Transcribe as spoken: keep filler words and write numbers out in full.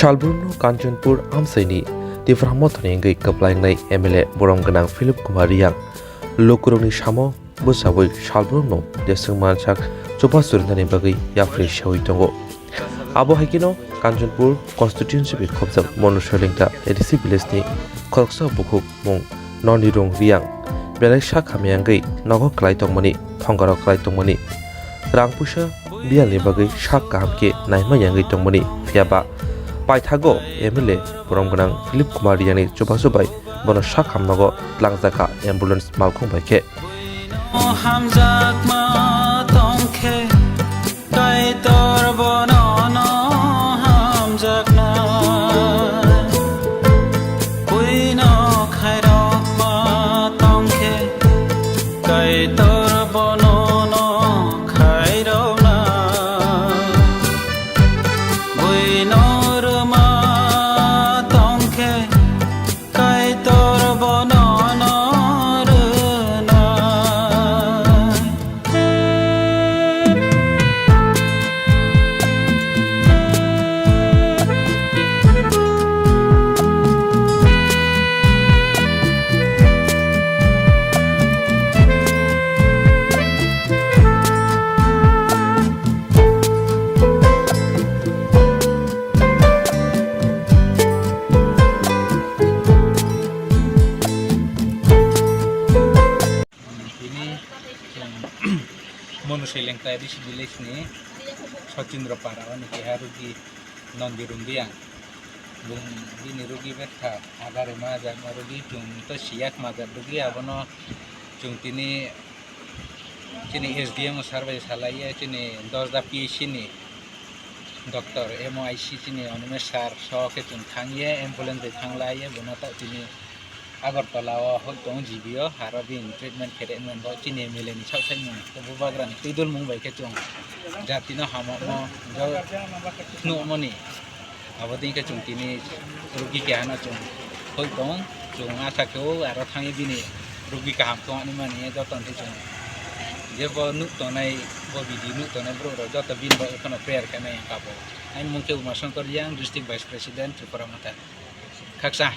Salbrumno Kanchanpur amchaini Tipra Mothani wngwi kwplainai M L A borom gwnang Philip Kumar Riyang lukurokni samo bwchaui salbrumno jeswng mansak chubachu rwnani bagwi yapri seui tongo. Abo hai kheno Kanchanpur constituency bai khopjak Monu Soilengta A D C village ni khoroksa bukhuk mung Nondirung Riyang belai sak hamya wngwi nogo kwlai tongmani, thongaro kwlai tongmani, rang puisa biyalni bagwi sak kaham khe naima yangwi tongmani, phiya ba paithago M L A borom gwnang Philip Kumar Riyangni chubachu bai bono sak hamnogo tlangjak kha ambulance malkhung bai khe. Hamjakma tongkhe Kaitor bono no hamjakna, buino khairokma tongkhe, Kaitor bono no khairokna, buino rwma tongkhe, Kaitor bono no rwnai. Tini chwng Monu Soilengta A D C village ni Sachindra Para o ni keha rugi Nondi Rungdiang. Bung bini rugi betha agare ma jak ma rugi chwng to siyak ma jak rugi abono chwng tini chini S D M o sar bai salaiye chini Dosda P H C ni Doctor M O I C chini Animesh sir so khe chwng thangye ambulance bai thanglaiye bono ta tini Agartala o hoi tongo G B o aro bini treatment khe rwmani bo chini M L A ni sak sai mung bubagra ni twi dul mung bai khe chwng jati no hamokmo jao nukmani abo dei khe chwng tini rugi keha no chwng hoi tong chwng asa khe o aro thangwi bini rugi kaham khe wngmani joto ni chwng jebo nuk tongnai bo video nuk tongnai borok rok joto bini bagwi phano prayer khe nai kabo. Ani mung khe Uma Shankar Riyang, District Vice President, Tripura Motha. Khaksa.